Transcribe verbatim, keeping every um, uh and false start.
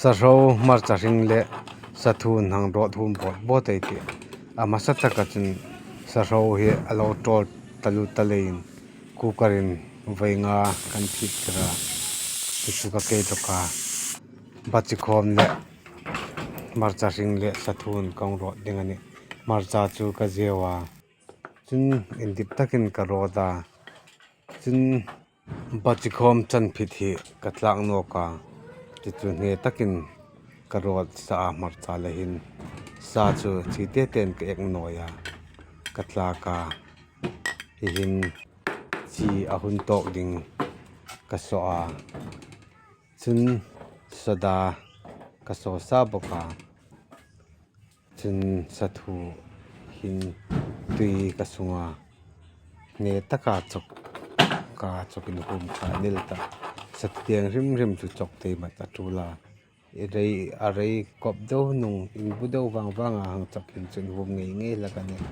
Sahro, hmarcha hring le sathuon hang rawt huom bawt bawt ei tih. A hmasa taka chun sahro hi a lo ṭawl taluo ta leiin cooker-in voi nga kan phit kher a, chu chu ka kei ṭawk a. Bachi khawm le hmarcha hring le sathuon ka hung rawt ding a nih. Hmarcha chu ka zeu a, chun indip takin ka rawt a. Chun bachi khawm chanphit hi ka tlak nawk a, chu chu hne takin ka rawt sa a, hmarcha le hin sa chu chi te ten ka ek nawi a, ka tlak a. Hi hin chi a hun tawk ding ka saw a, chun soda ka saw sa bawk a. Chun sathuo hin tui ka sung a, hne taka chawk, ka chawkin huom ṭha nil ta. Sathuo tieng hrim hrim chu chawk thei mat a ṭul a. I rei, a rei kawp deu nung, inbu deu vang vanga hang chawk hin chun huom ngei ngei hlak a nih.